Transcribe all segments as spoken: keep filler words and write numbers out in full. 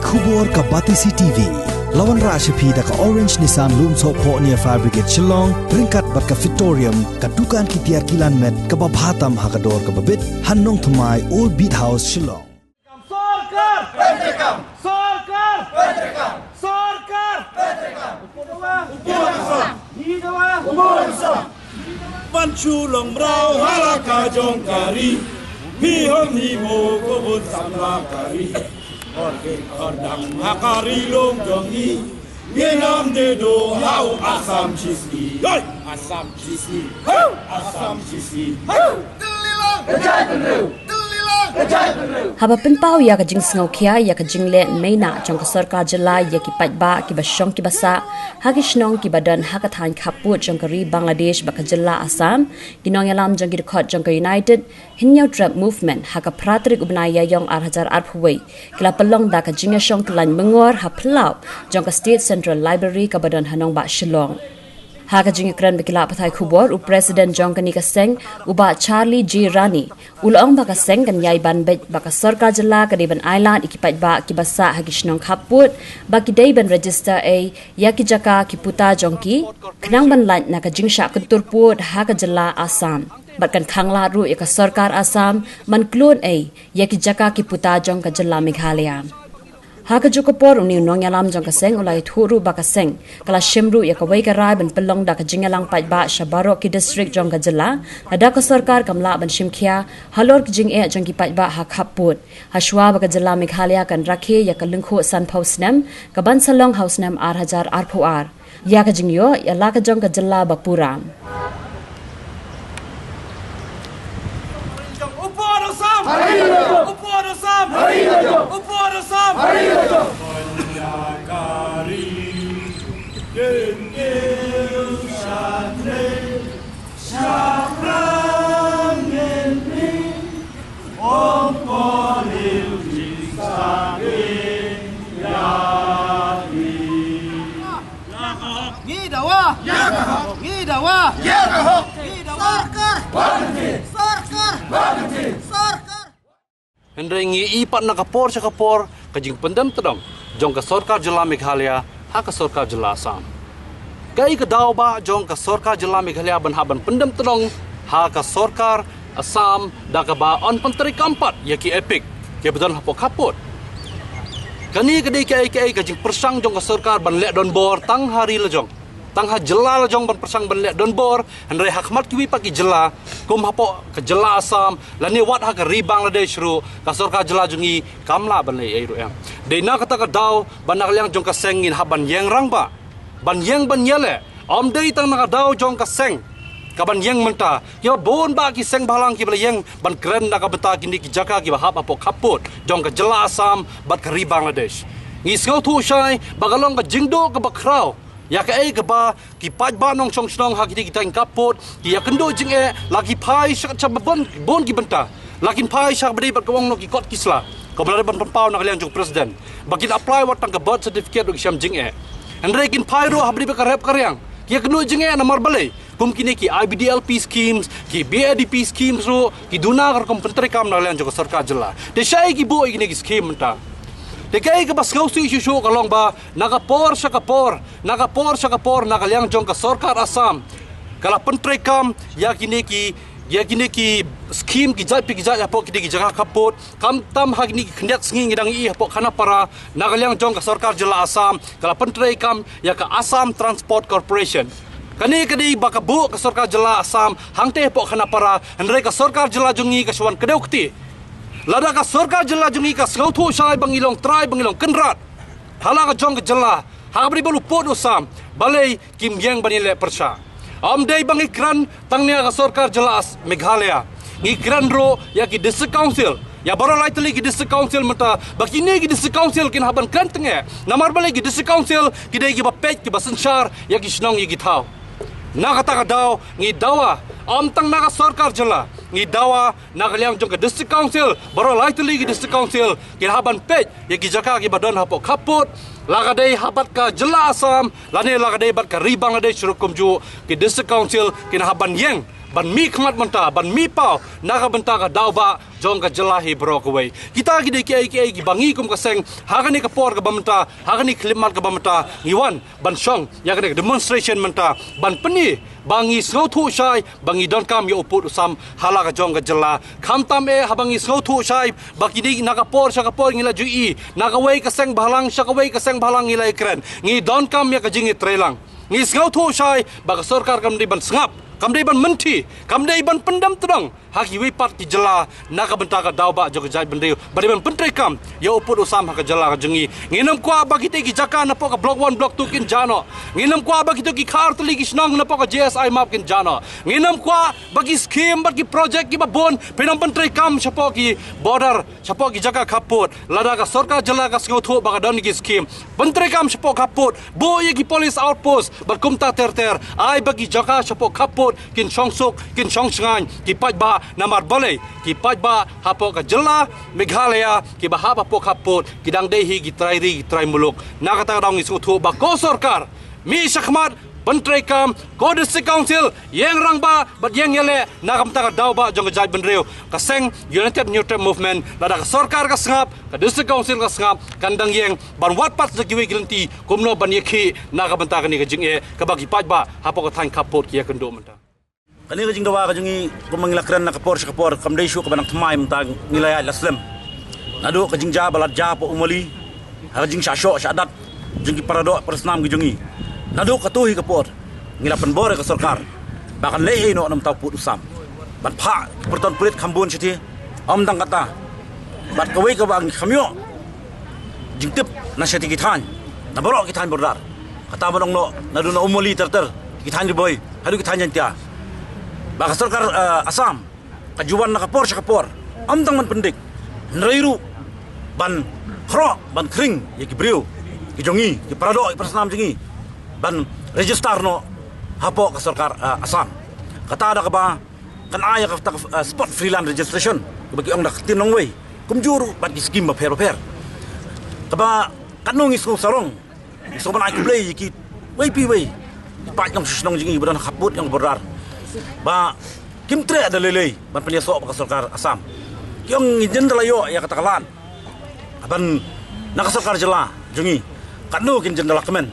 Khubor ka Batesi T V. La wanrah sha phi da ka Orange Nissan Lumsohphoh near Fire Brigade Shillong, ryngkat bad ka Fitorium, ka dukan ki tiar kilan met kaba bha tam ha ka dor kaba bit, ha Nongthymmai, Old Beat House, Shillong. Sorkar! Sorkar! Sorkar! Ban shu long mraw ha la ka jong ka ri. Phi hong hi mo ko bun samla ka ri. Hor ke hor dang ha ka ri long jong hi. Ye nam de do hau Assam chisi. Hoi! Assam chisi. Hau! Assam chisi. Hau! Haba pynpaw ïa ka jingsngewkhia ïa ka jingleh mei na jong ka sorkar jylla ïa ki paidbah kiba shong kiba sah ha ki shnong kiba don ha ka thaiñ khappud jong ka ri Bangladesh bad ka jylla Assam, ki nongïalam jong ki dkhot jong ka United Hynñiewtrep Movement ha ka phra tarik u bnai Ïaïong ar hajar arphew wei ki la pynlong da ka jingïashong kyllaiñ myngor ha phyllaw jong ka State Central Library kaba don ha nongbah Shillong. Ha ka jingïakren bad ki lad pathai khubor, u President jong kane ka seng, u Bah Charlie J Rani, u la ong ba ka seng kan ïai ban beit ba ka sorkar jylla ka dei ban ailad ïa ki paidbah kiba sah ha ki shnong khappud ba ki dei ban register ei ïa ki jaka ki puta jong ki, khnang ban lait na ka jingshah kyntur pud ha ka jylla Assam. Bad kan khang lad ruh ïa ka sorkar Assam ban klun ei ïa ki jaka ki puta jong ka jylla Meghalaya. Ha kajuh ka por, une u nongïalam jong ka seng u la ïathuh ruh ba ka seng ka la shim ruh ïa kawei ka rai ban pynlong da ka jingïalang paidbah sha baroh ki district jong ka jylla, lada ka sorkar kam lah ban shimkhia halor ki jingeh jong ki paidbah ha khappud, ha shuwa ba ka jylla Meghalaya kan rakhe ïa ka lyngkhuh sanphew snem kaban sa long ha u snem ar hajar arphew ar. Ïa ka jingïoh ïa la ka jong ka jylla ba pura. Upor Assam! Upor Assam! Upor Assam! Ngi dawa! Ngi dawa! Ngi dawa! Sorkar! Sorkar! Sorkar! Hynrei ngi i pat na ka por sha ka por ka jingpyndem tdong jong ka sorkar jylla Meghalaya ha ka sorkar jylla Assam. Kaei ka daw ba jong ka sorkar jylla Meghalaya ban hap ban pyndem tdong ha ka sorkar Assam da kaba yn pyntreikam pat ïa ki EPIC kiba don hapoh khappud. Kane ka dei kaei kaei ka jingpyrshang jong ka sorkar ban leh donbor tang ha ri lajong, tang ha jylla lajong ban pyrshang ban leh donbor, hynrei ha khmat kiwei pat ki jylla kum hapoh ka jylla Assam lane wat ha ka ri Bangladesh ruh ka sorkar jylla jong ngi kam lah ban leh ei ruh em. Dei na kata ka daw ba na ka liang jong ka seng ngin hap ban ïeng rangbah, ban ïeng ban ïaleh. Ym dei tang na ka daw jong ka seng kaban ïeng mynta, kiba bun bah ki seng bhalang kiba la ïeng ban kren na ka bynta kine ki jaka kiba hap hapoh khappud jong ka jylla Assam bad ka ri Bangladesh. Ngi sngewthuh shai ba ka long ka jingduh kaba khraw ïa kaei kaba ki paidbah nongshong shnong ha kine ki thaiñ khappud ki ïakynduh jingeh, la ki phai sha ka, sha ba bun, bun ki bynta. La kin phai sha ba dei bad ka ong noh ki kot ki sla, kaba la dei ban pynpaw na ka liang jong president ba kin apply wat tang ka birth certificate ruh ki shem jingeh. Hynrei kin phai ruh ha ba dei bad ka rep ka riang, ki ïakynduh jingeh. Namar balei? Kum kine ki I B D L P schemes, ki B A D P schemes ruh ki duna ka rukom pyntreikam na ka liang jong ka sorkar jylla. Te shaei ki buh ïa kine ki scheme mynta? Te kaei kaba sngewsih shuh shuh ka long ba na ka por sha ka por, na ka por sha ka por, na ka liang jong ka sorkar Assam ka la pyntreikam ïa kine ki, ïa kine ki scheme ki jait pa ki jait hapoh kine ki jaka khappud. Khamtam ha kine ki khyndiat sngi ngi dang ïohi hapoh Khanapara, na ka liang jong ka sorkar jylla Assam ka la pyntreikam ïa ka Assam Transport Corporation. Kane ka dei ba ka buh ka sorkar jylla Assam hangtei hapoh Khanapara, hynrei ka sorkar jylla jong ngi ka shu wan kdew kti. Lada ka sorkar jylla jong ngi ka sngewthuh shai ba ngi long trai, ba ngi long kynrad ha la ka jong ka jylla, ha kaba dei ba u pud u sam, balei kim ïeng ban ïaleh pyrshah? Ym dei ba ngi kren tang ïa ka sorkar jylla Meghalaya, ngi kren ruh ïa ki district council, ïa baroh lai tylli ki district council mynta, ba kine ki district council kin hap ban kren tyngeh. Namar balei? Ki district council ki dei kiba peit, kiba synshar ïa ki shnong ïa ki thaw. Na kata ka daw ngi dawa, ym tang na ka sorkar jylla, ngi dawa na ka liang jong ka district council, baroh lai tylli ki district council kin hap ban peit ïa ki jaka kiba don hapoh khappud, la ka dei ha bad ka jylla Assam lane la ka dei bad ka ri Bangladesh ruh kumjuh, ki district council kin hap ban ïeng ban mih khmat mynta, ban mih paw na ka bynta ka daw bah jong ka jylla hi baroh kawei. Kita ki dei kiei kiei kiba ngi kum ka seng ha kane ka por kaba mynta, ha kane ka khyllipmat kaba mynta, ngi wan ban shong ïa kane ka demonstration mynta ban pyni ba ngi sngewthuh shai ba ngi donkam ïa u pud u sam ha la ka jong ka jylla. Khamtam eh haba ngi sngewthuh shai ba ki dei na ka por sha ka por ngi la ju ïohi na kawei ka seng bhalang sha kawei ka seng bhalang ngi la ïakren, ngi donkam ïa ka jingïatreilang. Ngi sngewthuh shai ba ka sorkar kam dei ban sngap, kam dei ban mynthi, kam dei ban pyndem tdong ha kiwei pat ki jylla na ka bynta ka daw bah jong ka jaitbynriew ba dei ban pyntreikam ïa u pud u sam ha ka jylla ka jong ngi. Ngim kwah ba kitei ki jaka napoh ka block one, block two kin jah noh. Ngim kwah ba kitei ki khatar tylli ki shnong napoh ka J S I map kin jah noh. Ngim kwah ba ki skim bad ki project kiba bun phin ym pyntreikam shapoh ki border, shapoh ki jaka khappud. Lada ka sorkar jylla ka sngewthuh ba ka don ki skim, pyntreikam shapoh khappud, buh ïa ki police outpost bad kumta ter ter. Ai ba ki jaka shapoh khappud kin shong suk, kin shong shngaiñ ki paidbah. Namar balei? Ki paidbah hapoh ka jylla Meghalaya kiba hap hapoh khappud ki dang dei hi ki trai ri ki trai muluk. Na kata ka daw ngi sngewthuh ba ko sorkar, mih shakhmat, pyntreikam, ko District Council, ïeng rangbah bad ïeng ïaleh na ka bynta ka daw bah jong ka jaitbynriew. Ka seng United Hynñiewtrep Movement, lada ka sorkar ka sngap, ka District Council ka sngap, kan dang ïeng ban wad pat sha kiwei ki lynti kumno ban ïakhih na ka bynta kane ka jingeh kaba ki paidbah hapoh ka thaiñ khappud ki ïakynduh mynta. Kane ka jingdawa ka jong ngi kumba ngi la kren na ka por sha ka por kam dei shuh kaba nang thymmai mynta, ngi la ïaid la slem. Naduh ka jingjia ba la jia hapoh Umuli, ha ka jingshah shoh shah dat jong ki paradoh parasnam ki jong ngi. Naduh kato hi ka por ngi la pynbor ïa ka sorkar ba kan leh ei noh na ka bynta u pud u sam, ban phah ki pyrton pulit kham bun shathie. Ym tang kata, bad kawei kaba ngi kham ïoh jingtip na shathie ki thaiñ, na baroh ki thaiñ border, kata ban ong noh naduh na Umuli ter ter, ki thaiñ Ri Bhoi haduh ki thaiñ Jaiñtia, ba ka sorkar, eh, Assam ka ju wan na ka por sha ka por, ym tang ban pyndik, hynrei ruh ban khroh, ban khring ïa ki briew ki jong ngi, ki paradoh, ki parasnam jong ngi, ban register noh hapoh ka sorkar, eh, Assam. Kata da kaba kan ai ïa kata ka, eh, spot free land registration kaba ki ong da ka ktien nongwei, kumjuh ruh bad ki skim bapher bapher. Kaba katno ngi sngew sarong, ngi sngew ban ai khublei ïa kiwei pa kiwei ki paid nongshong shnong jong ngi ba don ha khappud jong ka border ba kim treh da lei lei ban pynïasoh bad ka sorkar Assam. Ki ong ngin da la ïoh ïa kata ka lad ban na ka sorkar jylla jong ngi, katno kin jin da la kmen.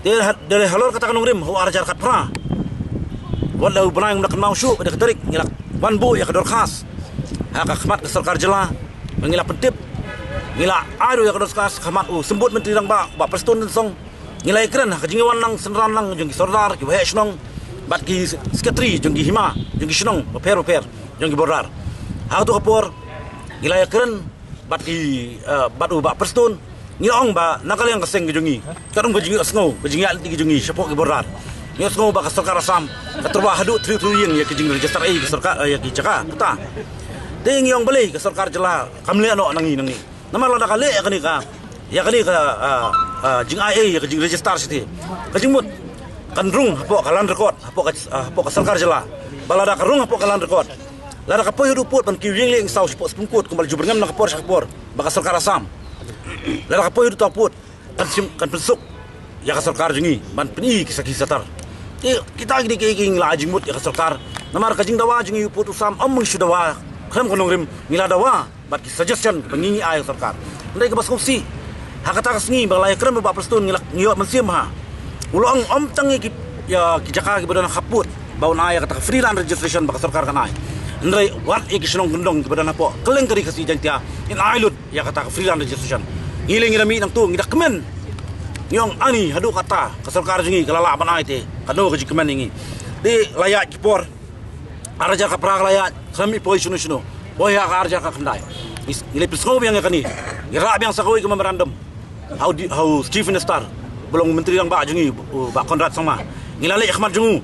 Te ha, te halor kata ka nongrim ha u ar hajar khatphra, wat la u bnai ngam da kynmaw shuh ka dei ka tarik, ngi la wan buh ïa ka dorkhas ha ka khmat ka sorkar jylla, ngi la pyntip, ngi la ai ruh ïa ka dorkhas ha khmat u Symbud Myntri Rangbah, Bah Prestone Tynsong. Ngi la ïakren ha ka jingwan lang synran lang jong ki sordar, ki waheh shnong bad ki sekretari jong ki hima jong ki shnong bapher bapher jong ki border. Ha kato ka por ngi la ïakren bad ki, eh, bad u Bah Prestone, ngi ong ba na ka liang ka seng ka jong ngi, ka don ka jingïohsngew, ka jingïaid lynti ka jong ngi shapoh ki border. Ngi ïohsngew ba ka sorkar Assam ka tyrwa haduh thri thri ïing ïa ka jingregister ei ka sorkar, eh, ïa ki jaka pata. Te ngi ong balei ka sorkar jylla kam leh noh na ngi, na ngi. Namar lada ka leh ïa kane ka, ïa kane ka, ah, ah, jingai ei ïa ka jingregister shathie, ka jingmut kan rung hapoh ka land record, hapoh ka, ah, hapoh ka sorkar jylla. Ba lada ka rung hapoh ka land record, lada ka poi haduh pud ban kiew ïing leh ïing saw shapoh Supreme Court kumba la ju byrngem na ka por sha ka por bad ka sorkar Assam, lada ka poi haduh ta pud kan shim, kan pynsuk ïa ka sorkar jong ngi ban pyni ki sakhi satar. Te kita ki dei kiei kiei ngi la ai jingmut ïa ka sorkar. Namar ka jingdawa jong ngi u pud u sam, ym ngi shu dawa khlem ka nongrim, ngi la dawa bad ki suggestion ba ngi ngi ai ïa ka sorkar. Hynrei kaba sngewsih, ha kata ka sngi ba la ïakren bad u Bah Prestone, ngi la, ngi ïoh mynsiem ha u la ong ym tang ïa ki, ïa ki jaka kiba don ha khappud ba un ai ïa kata ka free land registration ba ka sorkar kan ai, hynrei wat ïa ki shnong kyndong kiba don hapoh kylleng ka ri Khasi Jaiñtia in ai lut ïa kata ka free land registration. Ngi leh ngi da mih nangto, ngi da kmen, ngi ong ani haduh katta ka sorkar jong ngi ka la lah ban ai te, katno ka jingkmen ïa ngi. Te la ïaid ki por, ar hajar khatphra ka la ïaid, khlem i poi shano shano, poi ha ka ar hajar khatkhyndai. Ngi, ngi la pynsngew biang ïa kane, ngi rah biang sa kawei ka memorandum ha u di, ha u Chief Minister ba long Myntri Rangbah jong ngi, u Bah Conrad Sangma. Ngi la leit ha khmat jong u,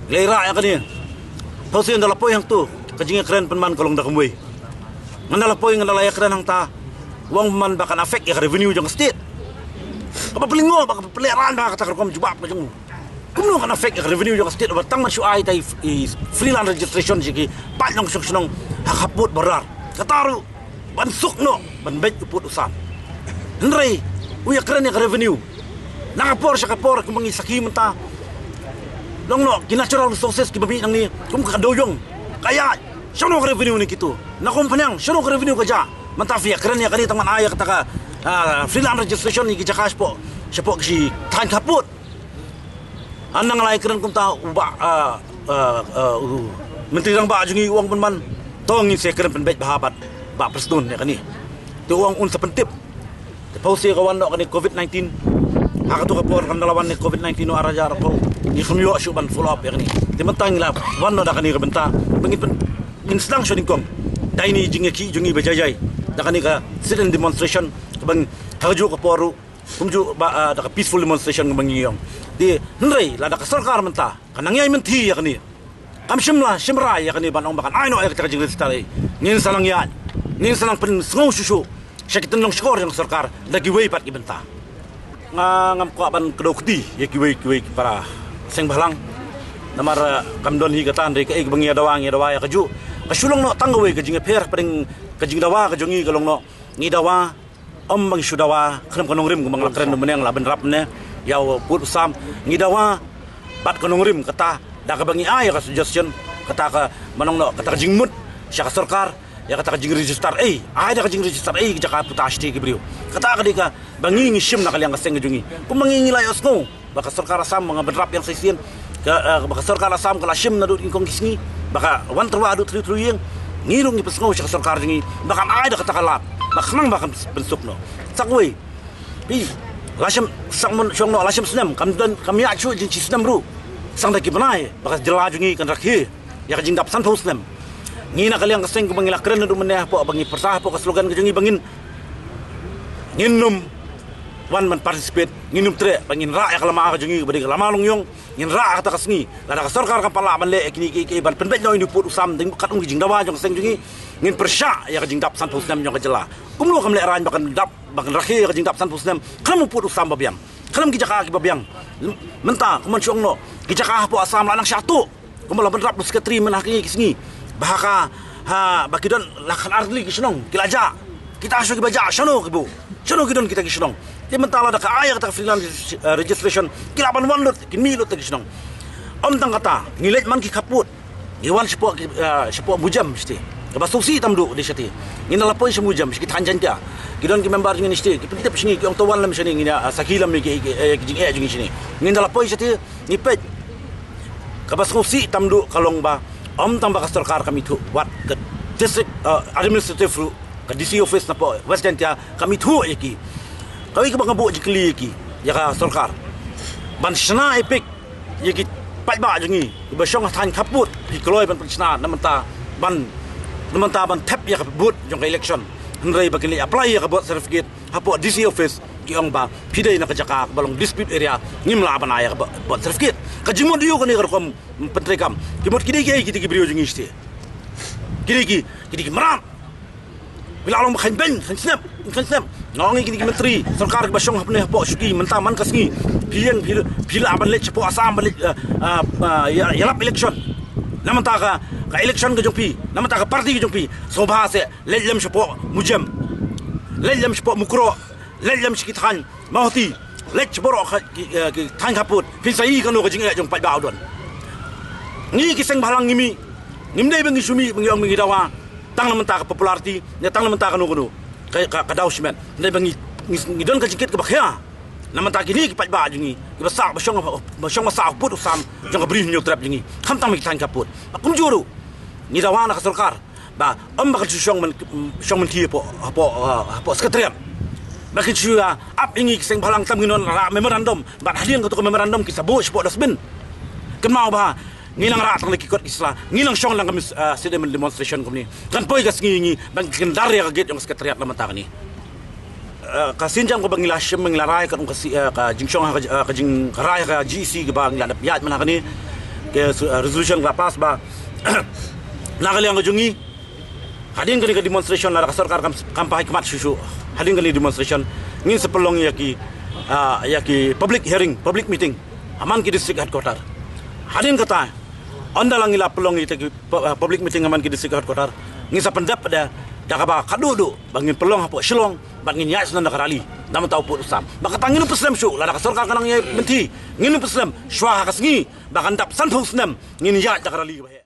ngi la rah ïa kane. Pynban nda la poi hangto, ka jingïakren pynban ka long da kumwei. Ngan da la poi, ngan da la ïakren hangta, u ong pynban ba kan affect ïa ka revenue jong ka state. Kaba pynlyngngoh, ba ka pynlehrain ba kata ka rukom jubab ka jong u. Kumno kan affect ïa ka revenue jong ka state ba tang ban shu ai ta i, i free land registration sha ki paid nongshong shnong ha khappud border? Kata ruh ban suk noh ban beit u pud u sam. Hynrei u ïakren ïa ka revenue na ka por sha ka por, kumba ngi sakhi mynta, Long noh ki natural resources kiba mih nangne kum ka dewïong, ka ïaid, shano ka revenue ne kito? Na kum pynïang shano ka revenue ka jah? Mynta phi ïakren ïa kane tang ban ai ïa kata ka, ah, freelance registration ïa ki jaka shapoh, shapoh ki thaiñ khappud. Haba nga la ïakren kumta u bah, ah, ah, ah, u Myntri Rangbah jong ngi u ong ban ban, to ngin sa ïakren pynbeit bha bad Bah Prestone ïa kane. Te u ong un sa pyntip. Te pawshe ka wan noh kane covid nineteen. Ha kato ka por kan da la wan ne covid nineteen u ar hajar arphew, ngi kham ïoh shuh ban follow up ïa kane. Te mynta ngi la wan noh da kane ka bynta ba ngin pyn, ngin sdang sha nyngkong da kine jingïakhih jong ngi ba jai jai, da kane ka sit-in demonstration kaba ngi, ha kajuh ka por ruh kumjuh ba, ah, da ka peaceful demonstration kaba ngi ïong. Te hynrei lada ka sorkar mynta ka nang ïai mynthi ïa kane, kam shym la shim rai ïa kane ban ong ba kan ai noh ïa kata ka jingregister ei, ngin sa nang ïaid, ngin sa nang pynsngew shuh shuh sha ki tyngshop shkor jong ka sorkar da kiwei pat ki bynta. Nga ngam kwah ban kdew kti ïa kiwei kiwei ki para seng bhalang. Namar, eh, kam don hi kata, hynrei kaei kaba ngi ïa dawa, ngi ïa dawa ïa kajuh. Ka shu long noh tang kawei ka jingïapher hapdeng ka jingdawa ka jong ngi, ka long noh ngi dawa, ym ba ngi shu dawa khlem ka nongrim kumba nga la kren mynne, nga la bynrap mynne ïa u pud u sam. Ngi dawa bad ka nongrim kata da kaba ngi ai ïa ka suggestion, kata ka, ban ong noh, kata ka jingmut sha ka sorkar ïa kata ka jingregister ei, ai da ka jingregister ei ka jaka puta shatei ki briew. Kata ka dei kaba ngi ngi shim na ka liang ka seng ka jong ngi. Kumba ngi ngi la ïohsngew ba ka sorkar Assam, nga bynrap ïa nga sa shisien, ka, eh, ba ka sorkar Assam ka la shim naduh nyngkong ki sngi ba ka wan tyrwa haduh three three ïing. Ngi ruh ngi pynsngew sha ka sorkar jong ngi ba kan ai da kata ka lad ba khnang ba kan pynsuk noh. Sa kawei, phi, la shim, sa mon shong noh, la shim snem, kam don, kam ïaid shuh jingshisnem ruh. Sa da ki bnai ba ka jylla jong ngi kan rakhe ïa ka jingdap sanphew snem. Ngi na ka liang ka seng kumba ngi la kren naduh mynne hapoh ba ngi pyrta hapoh ka slogan ka jong ngi ba ngin, ngin nym wan ban participate, ngin nym treh, ba ngin rah ïa ka lama ka jong ngi kaba dei ka lama longïong, ngin rah ha kata ka sngi. Lada ka sorkar kam pat lah ban leh ïa kine kiei kiei ban pynbeit noh ïa une u pud u sam, dei kat um ki jingdawa jong ka seng jong ngi, ngin pyrshah ïa ka jingdap sanphew snem jong ka jylla. Kumno kam lehraiñ ba kan dap, ba kan rakhe ïa ka jingdap sanphew snem khlem u pud u sam ba biang, khlem ki jaka kiba biang. Mynta kumba shu ong noh, ki jaka hapoh Assam la nang shah tuh. Kumba la bynrap u secretary mynne ha kine ki sngi ba ha ka, ha, ba ki don la khatar tylli ki shnong ki la jah. Kita shuh kiba jah, shano ki buh, shano ki don kita ki shnong? Te mynta lada ka ai ïa kata ka freelance regis-, eh, registration, ki lah ban wan lut, kin mih lut kita ki shnong. Ym tang kata, ngi leit man ki khappud, ngi wan shapoh ki, eh, shapoh Mujem shatei, kaba sngewsih tam duh dei shatei. Ngin da la poi sha Mujem, sha ki thaiñ Jaiñtia. Ki don ki member jong ngi shatei, ki pyntip sha ngi, ki ong to wan lem shane, ngin ïa, eh, sakhi lem ïa ki, ki, eh, ki jingeh jong ngi shane. Ngin da la poi shatei, ngi peit. Kaba sngewsih tam duh ka long ba ym tang ba ka sorkar kam ithuh, wat ka district, eh, administrative ruh, ka D C office napoh West Jaiñtia kam ithuh ïa ki. Kawei kaba nga buh jingkylli ïa ki, ïa ka sorkar, ban shna EPIC ïa ki paidbah jong ngi kiba shong ha thaiñ khappud, ki kloi ban pynshna na mynta ban, na mynta ban thep ïa ka vote jong ka election. Hynrei ba kin leit apply ïa ka birth certificate hapoh D C office, ki ong ba phi dei na ka jaka kaba long dispute area, ngim lah ban ai ïa ka birth certificate. Ka jingmut aïu kane ka rukom pyntreikam? Ki mut ki dei kiei kita ki briew jong ngi shatei? Ki dei ki, ki dei ki mrad. Phi lah long ba kheiñ beiñ, kheiñ snep, kheiñ snep. Nga ong ïa kine ki myntri sorkar kiba shong hapdeng hapoh shuki mynta man ka sngi, phi ïeng, phi, phi lah ban leit shapoh Assam ban leit, eh, eh, eh, ïa, ïalap election. Na mynta ka, ka election ka jong phi, na mynta ka party ka jong phi, sngewbha seh leit lem shapoh Mujem, leit lem shapoh Mukroh, leit lem sha ki thaiñ Mawhati, leit sha baroh ki, eh, ki thaiñ khappud, phin sa ïohi kano ka jingeh jong paidbah u don. Ngi ki seng bhalang ngi mih, ngim dei ba ngi shu mih ba ngi ong ba ngi dawa tang na mynta ka popularity ne tang na mynta kano kano ka, ka, ka daw shimet. Hynrei ba ngi, ngi, ngi don ka jingkit kaba khia na mynta kine ki paidbah jong ngi kiba sah, ba shong, ba shong ba sah u pud u sam jong ka Bri Hynñiewtrep jong ngi, khamtam ki thaiñ khappud. Ba kumjuh ruh ngi dawa na ka sorkar ba ym ba kan shu shong myn, shong mynthi hapoh, hapoh, ah, hapoh secretariat. Ba kin shu ïa ap ïa ngi ki seng bhalang, tam ngin wan rah memorandum, bad hadien kato ka memorandum kin sa buh shapoh dustbin. Kynmaw ba ngi nang rah tang da ki kot ki sla, ngi nang shong lang ka mis-, ah, sit-in demonstration kumne. Kan poi ka sngi ïa ngi ban kyndar ïa ka gate jong ka secretariat la mynta kane. Eh, ka sienjam kaba ngi la shim, ngi la rai, ka, ka si-, eh, ka jingshong ha ka, eh, ka jing, ka rai ha ka G E C kaba ngi la dep ïaid mynta kane, ka su-, eh, resolution ka la pass ba na ka liang ka jong ngi, hadien kane ka demonstration, lada ka sorkar kam, kam pynkhmat shuh shuh, hadien kane demonstration ngin sa pynlong ïa ki, ah, ïa ki public hearing, public meeting ha man ki district headquarter. Hadien kata, ynda la ngi la pynlong ïa ki pu-, ah, public meeting ha man ki district headquarter, ngin sa pyndep da Da kaba ka duh duh ba ngin pynlong hapoh Shillong bad ngin ïaid snem da ka rally. Da mynta u pud u sam ba ka tang ngin ym pynsnem shuh lada ka sorkar ka nang ïa mynthi. Ngin ym pynsnem shuwa ha ka sngi ba kan dap sanphew snem ngin ïaid da ka rally kaba heh.